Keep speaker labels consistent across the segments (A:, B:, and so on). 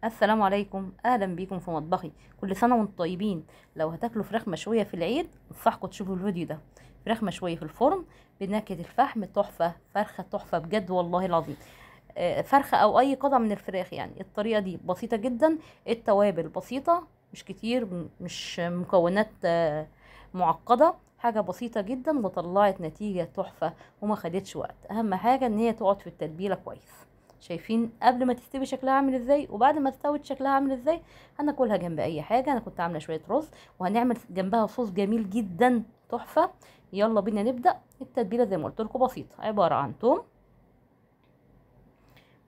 A: السلام عليكم، اهلا بيكم في مطبخي. كل سنة وانتم طيبين. لو هتاكلوا فراخ مشوية في العيد انصحكم تشوفوا الفيديو ده. فراخ مشوية في الفرن بنكهه الفحم تحفة، فرخة تحفة بجد والله العظيم. فرخة او اي قطعه من الفراخ، يعني الطريقة دي بسيطة جدا، التوابل بسيطة مش كتير، مش مكونات معقدة، حاجة بسيطة جدا وطلعت نتيجة تحفة وما خدتش وقت. اهم حاجة ان هي تقعد في التتبيله كويس. شايفين قبل ما تستوي شكلها عامل ازاي وبعد ما استوت شكلها عامل ازاي. هناكلها جنب اي حاجة. انا كنت عامله شوية رز وهنعمل جنبها صوص جميل جدا تحفة. يلا بينا نبدا. التتبيله زي ما قلت لكم بسيطة، عبارة عن توم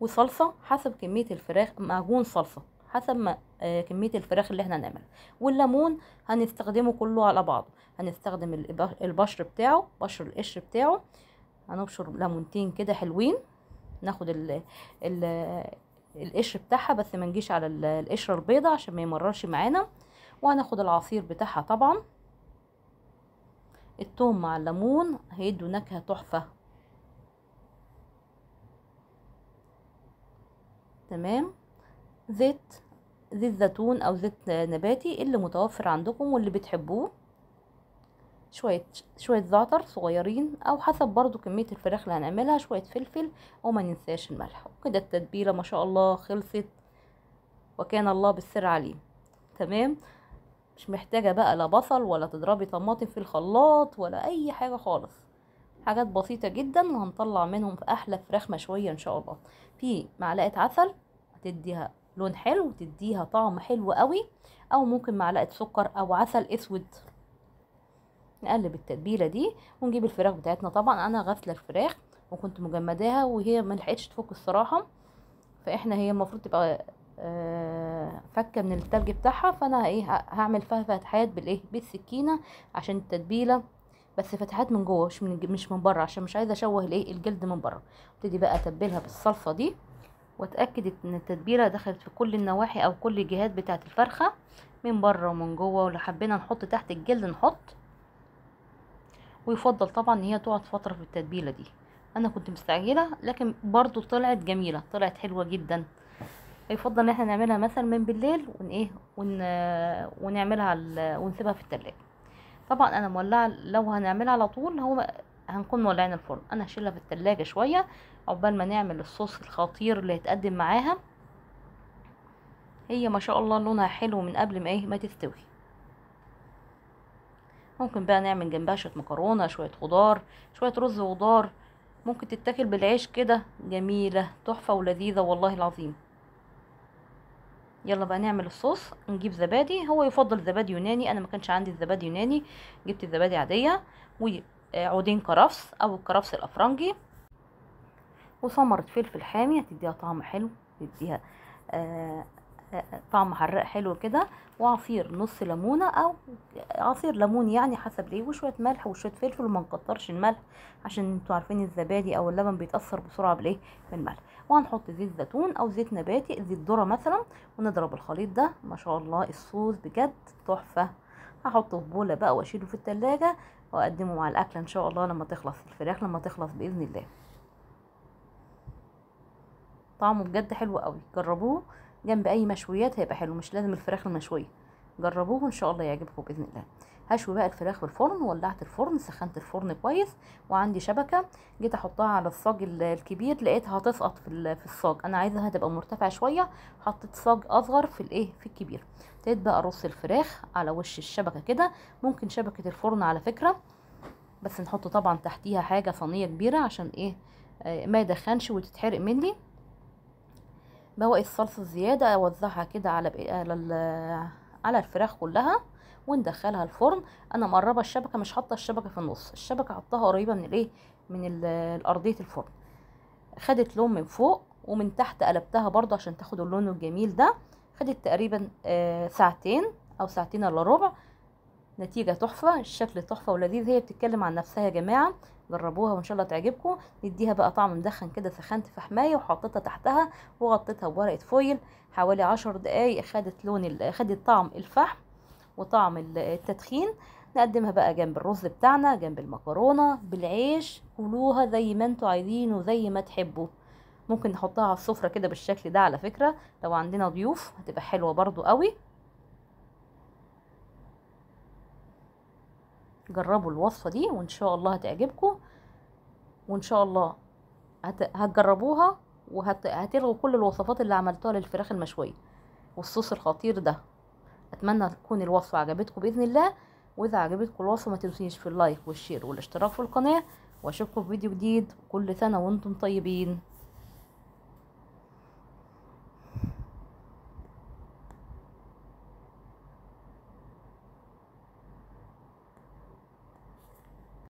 A: وصلصه حسب كمية الفراخ، معجون صلصه حسب ما كمية الفراخ اللي احنا هنعملها، والليمون هنستخدمه كله على بعضه. هنستخدم البشر بتاعه، بشر القشر بتاعه. هنبشر ليمونتين كده حلوين، ناخد ال ال القشر بتاعها بس ما نجيش على القشرة البيضاء عشان ما يمررش معانا. وهناخد العصير بتاعها طبعا. التوم مع الليمون هيدوا نكهة تحفة. تمام. زيت زيتون او زيت نباتي اللي متوفر عندكم واللي بتحبوه. شوية زعتر صغيرين او حسب برضو كمية الفراخ اللي هنعملها، شوية فلفل، وما ننساش الملح. وكده التتبيله ما شاء الله خلصت، وكان الله بالسر عليم. تمام. مش محتاجه بقى لا بصل ولا تضربي طماطم في الخلاط ولا اي حاجة خالص، حاجات بسيطة جدا وهنطلع منهم في احلى فراخ مشوية ان شاء الله. في معلقه عسل هتديها لون حلو وتديها طعم حلو قوي، او ممكن معلقه سكر او عسل اسود. نقلب التتبيله دي ونجيب الفراخ بتاعتنا. طبعا انا غاسله الفراخ وكنت مجمداها وهي ما لحقتش تفك الصراحة، فاحنا هي المفروض تبقى فكه من التلج بتاعها، فانا ايه هعمل فيها فتحات بالايه بالسكينة عشان التتبيله، بس فتحات من جوه مش من بره، عشان مش عايزه اشوه الايه الجلد من بره. ابتدي بقى اتبلها بالصلصه دي، واتاكد ان التتبيله دخلت في كل النواحي او كل الجهات بتاعه الفرخه من بره ومن جوه. ولو حبينا نحط تحت الجلد نحط، ويفضل طبعا ان هي تقعد فترة في التتبيله دي. انا كنت مستعجلة لكن برضو طلعت جميلة، طلعت حلوة جدا. يفضل ان احنا نعملها مثلا من بالليل ون ايه ونعملها ونسيبها في التلاجة. طبعا انا مولعه، لو هنعملها على طول هو هنكون مولعين الفرن. انا هشيلها في التلاجة شوية عقبال ما نعمل الصوص الخطير اللي هيتقدم معاها. هي ما شاء الله لونها حلو من قبل ما ايه ما تستوي. ممكن بقى نعمل جنبها شوية مكرونه، شوية خضار، شوية رز وخضار، ممكن تتاكل بالعيش كده، جميلة تحفة ولذيذه والله العظيم. يلا بقى نعمل الصوص. نجيب زبادي، هو يفضل زبادي يوناني، انا ما كانش عندي الزبادي يوناني، جبت الزبادي عادية، وعودين كرفس او الكرفس الافرنجي، وثمره فلفل حامي هتديها طعم حلو، تديها طعم حراق حلو كده، وعصير نص ليمونه او عصير ليمون يعني حسب ليه، وشوية ملح وشوية فلفل، وما نكترش الملح عشان انتوا عارفين الزبادي او اللبن بيتاثر بسرعة بالايه بالملح. وهنحط زيت زيتون او زيت نباتي، زيت ذره مثلا، ونضرب الخليط ده. ما شاء الله الصوص بجد تحفة. هحطه في بوله بقى واشيله في التلاجة واقدمه مع الاكل ان شاء الله لما تخلص الفراخ، لما تخلص باذن الله. طعمه بجد حلو قوي، جربوه جنب اي مشويات هيبقى حلو، مش لازم الفراخ المشويه، جربوه ان شاء الله يعجبكم باذن الله. هشوي بقى الفراخ في الفرن. ولعت الفرن، سخنت الفرن كويس، وعندي شبكة جيت احطها على الصاج الكبير، لقيتها هتسقط في الصاج، انا عايزاها تبقى مرتفعة شوية، حطيت صاج اصغر في الايه في الكبير. ابتديت بقى ارص الفراخ على وش الشبكة كده، ممكن شبكة الفرن على فكرة، بس نحط طبعا تحتيها حاجة صينية كبيرة عشان ايه ما يدخنش وتتحرق مني. بواقي الصلصه الزيادة اوزعها كده على الفراخ كلها، وندخلها الفرن. انا مقربة الشبكة، مش حاطه الشبكة في النص، الشبكة حطاها قريبه من الايه من الارضية الفرن. خدت لون من فوق ومن تحت، قلبتها برضو عشان تاخد اللون الجميل ده. خدت تقريبا ساعتين او ساعتين الا ربع. نتيجة تحفة، الشكل تحفة ولذيذ. هي بتتكلم عن نفسها يا جماعة، جربوها وان شاء الله تعجبكم. نديها بقى طعم مدخن كده. سخنت فحمايه وحطيتها تحتها وغطيتها بورقه فويل حوالي 10 دقايق. خدت لون خدت طعم الفحم وطعم التدخين. نقدمها بقى جنب الرز بتاعنا، جنب المكرونه، بالعيش. كلوها زي ما انتوا عايزين وزي ما تحبوا. ممكن نحطها على السفرة كده بالشكل ده، على فكرة لو عندنا ضيوف هتبقى حلوة برضو قوي. جربوا الوصفة دي وان شاء الله هتعجبكم، وان شاء الله هتجربوها وهتلغوا كل الوصفات اللي عملتوها للفراخ المشوية والصوص الخطير ده. اتمنى تكون الوصفة عجبتكم بإذن الله، واذا عجبتكم الوصفة ما تنسونيش في ال like وال share والاشتراك في القناة، واشوفكم في فيديو جديد. كل سنة وانتم طيبين.